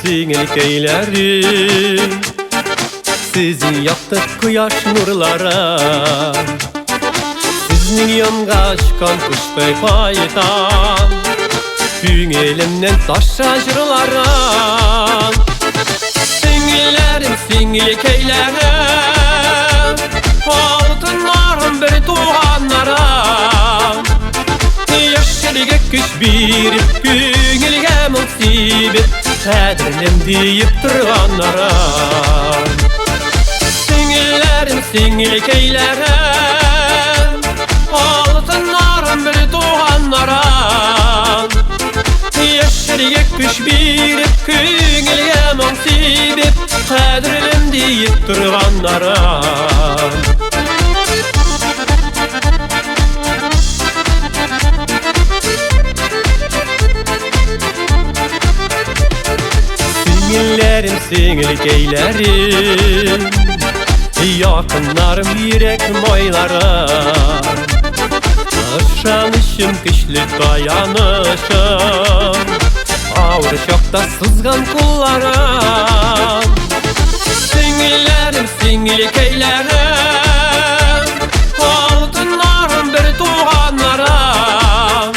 Сеңелкәйләрем, сезнең якты кояш нурлары. Сезнең янга очкан коштай кайтам, күңелемнән таша җырларым. Сеңелләрем, сеңелкәйләрем, алтыннарым, бер туганнарым. Яшәргә көч биреп, күңелгә моң сибеп, кадерлем диеп торганнарым. Сеңелләрем, сеңелкәйләрем, алтыннарым, бер туганнарым. Яшәргә көч биреп, күңелгә моң сибеп, кадерлем диеп торганнарым. Сеңелләрем, сеңелкәйләрем, якыннарым, йөрәк майларым, ышанычым, көчле таянычым, авыр чакта сызган кулларым. Сеңелләрем, сеңелкәйләрем, алтыннарым, бер туганнарым.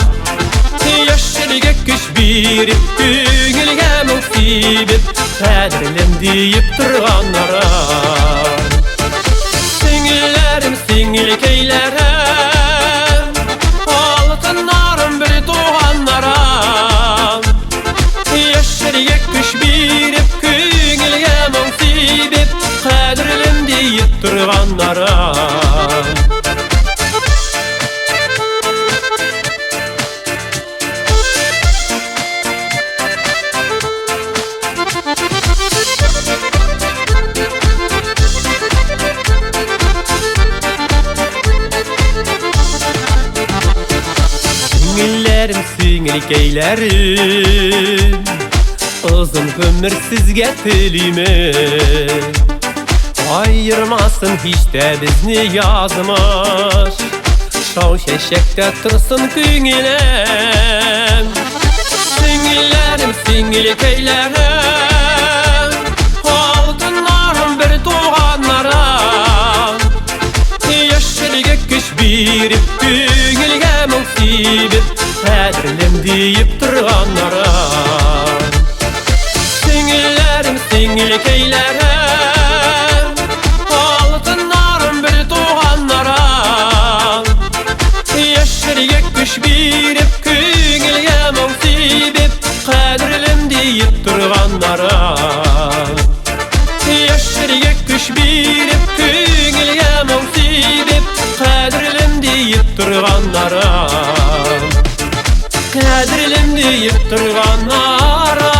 Яшәргә көч биреп, күңелгә моң сибеп, кадерлем диеп торганнарым. Сеңелләрем, сеңелкәйләрем, алтыннарым, бер туганнарым. Яшәргә көч биреп, күңелгә моң сибеп, кадерлем диеп торганнарым. Сеңелләрем, сеңелкәйләрем, озын гомер сезгә телимен. Аермасын һич тә безне язмыш, шау чәчәктә торсын күңелем. Сеңелләрем, сеңелкәйләрем, алтыннарым, бер туганнарым. Яшәргә көч биреп, күңелгә моң сибеп, кадерлем диеп торганнарым. Сеңелләрем, сеңелкәйләрем, алтыннарым, бер туганнарым. Яшәргә көч биреп, күңелгә моң сибеп, кадерлем диеп торганнарым. Яшәргә көч биреп, күңелгә моң сибеп, кадерлем диеп торганнарым. Кадерлем диеп торганнарым.